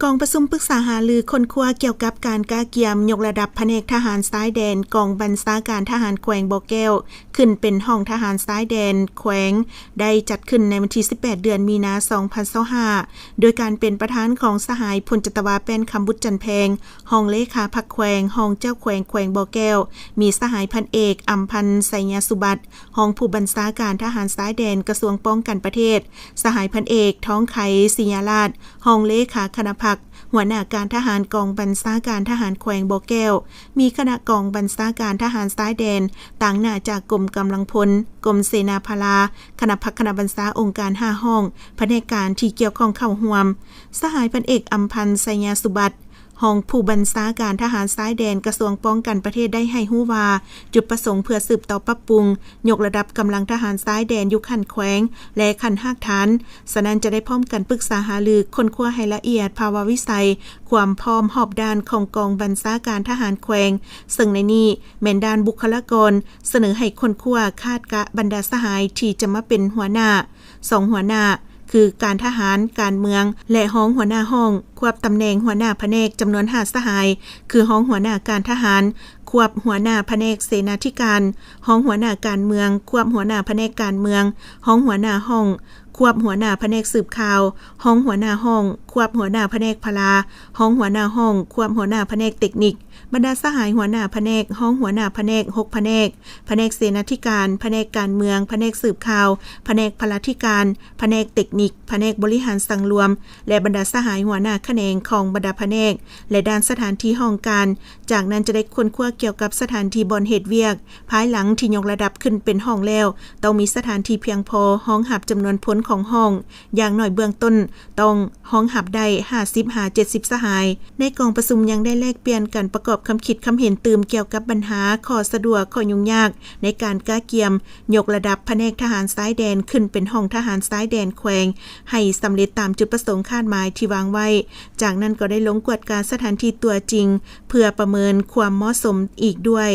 ກອງປະຊຸມປຶກສາຫາລືຄົ້ນຄວ້າກ່ຽວກັບການກະກຽມຍົກລະດັບພະແນກທະຫານຊາຍແດນ ກອງບັນຊາການທະຫານແຂວງບໍ່ແກ້ວ ຂຶ້ນເປັນຫ້ອງທະຫານຊາຍແດນແຂວງ ໄດ້ຈັດຂຶ້ນໃນວັນທີສິບແປດ ເດືອນມີນາ ສອງພັນຊາວຫ້າ ໂດຍການເປັນປະທານຂອງສະຫາຍພົນຈັດຕະວາ ແປ້ນຄຳບຸດຈັນແພງ ຮອງເລຂາພັກແຂວງ, ຮອງເຈົ້າແຂວງແຂວງບໍ່ແກ້ວ, ມີສະຫາຍພັນເອກ ອຳພັນ ໄຊຍະສຸບັດ ຮອງຜູ້ບັນຊາການທະຫານຊາຍແດນ ກະຊວງປ້ອງກັນປະເທດ, ສະຫາຍພັນເອກ ທອງໄຄ ສີຍາລາດ ຮອງເລຂາຄະນະພັກ, ຫົວໜ້າການທະຫານກອງບັນຊາການທະຫານແຂວງບໍ່ແກ້ວ, ມີຄະນະກອງບັນຊາການທະຫານຊາຍແດນ ຕາງໜ້າຈາກກົມກຳລັງພົນ, ກົມເສນາພາລາ, ຄະນະພັກຄະນະບັນຊາອົງການຫ້າຫ້ອງ, ພະແນກການທີ່ກ່ຽວຂ້ອງເຂົ້າຮ່ວມ. ສະຫາຍພັນເອກ ອຳພັນ ໄຊຍະສຸບັດ ຮອງຜູ້ບັນຊາການທະຫານຊາຍແດນ ກະຊວງປ້ອງກັນປະເທດ ໄດ້ໃຫ້ຮູ້ວ່າ ຈຸດປະສົງເພື່ອສືບຕໍ່ປັບປຸງ ຍົກລະດັບກຳລັງທະຫານຊາຍແດນຢູ່ຂັ້ນແຂວງ ແລະ ຂັ້ນຮາກຖານ, ສະນັ້ນຈະໄດ້ພ້ອມກັນປຶກສາຫາລື ຄົ້ນຄວ້າໃຫ້ລະອຽດພາວະວິໄສ, ຄວາມພ້ອມຮອບດ້ານຂອງກອງບັນຊາການທະຫານແຂວງ, ເຊິ່ງໃນນີ້ແມ່ນດ້ານບຸກຄະລາກອນ, ສະເໜີໃຫ້ຄົ້ນຄວ້າຄາດກະບັນດາສະຫາຍທີ່ຈະມາເປັນຫົວໜ້າ ສອງຫົວໜ້າ ຄືການທະຫານ, ການເມືອງ ແລະ ຮອງຫົວໜ້າຫ້ອງ, ຄວບຕຳແໜ່ງຫົວໜ້າພະແນກຈຳນວນຫ້າສະຫາຍ ຄືຮອງຫົວໜ້າການທະຫານ, ຄວບຫົວໜ້າພະແນກເສນາທິການ, ຮອງຫົວໜ້າການເມືອງ, ຄວບຫົວໜ້າພະແນກການເມືອງ, ຮອງຫົວໜ້າຫ້ອງ, ຄວບຫົວໜ້າພະແນກສືບຂ່າວ, ຮອງຫົວໜ້າຫ້ອງ, ຄວບຫົວໜ້າພະແນກພະລາ, ຮອງຫົວໜ້າຫ້ອງ, ຄວບຫົວໜ້າພະແນກເຕັກນິກ. ບັນດາສະຫາຍຫົວໜ້າພະແນກ, ຮອງຫົວໜ້າພະແນກ ຫົກພະແນກ, ພະແນກເສນາທິການ, ພະແນກການເມືອງ, ພະແນກສືບຂ່າວ, ພະແນກພະລາທິການ, ພະແນກເຕັກນິກ, ພະແນກບໍລິຫານສັງລວມ ແລະ ບັນດາສະຫາຍຫົວໜ້າຂະແໜງຂອງບັນດາພະແນກ ແລະ ດ້ານສະຖານທີ່ຫ້ອງການ. ຈາກນັ້ນຈະໄດ້ຄົ້ນຄວ້າກ່ຽວກັບສະຖານທີ່ບ່ອນເຮັດວຽກ, ພາຍຫຼັງທີ່ຍົກລະດັບຂຶ້ນເປັນຫ້ອງແລ້ວ, ຕ້ອງມີສະຖານທີ່ພຽງພໍຮອງຮັບຈຳນວນພົນຂອງຫ້ອງ, ຢ່າງໜ້ອຍເບື້ອງຕົ້ນຕ້ອງຮອງຮັບໄດ້ຫ້າສິບຫາເຈັດສິບສະຫາຍ. ໃນກອງປະຊຸມຍັງໄດ້ແລກປ່ຽນກັນປະກອບຄຳຄິດຄຳເຫັນຕື່ມກ່ຽວກັບບັນຫາ, ຂໍ້ສະດວກ, ຂໍ້ຫຍຸ້ງຍາກໃນການກະກຽມຍົກລະດັບພະແນກທະຫານຊາຍແດນຂຶ້ນເປັນຫ້ອງທະຫານຊາຍແດນແຂວງ ໃຫ້ສຳເລັດຕາມຈຸດປະສົງຄາດໝາຍທີ່ວາງໄວ້. ຈາກນັ້ນກໍໄດ້ລົງກວດກາສະຖານທີ່ຕົວຈິງ ເພື່ອປະເມີນຄວາມເໝາະສົມອີກດ້ວຍ.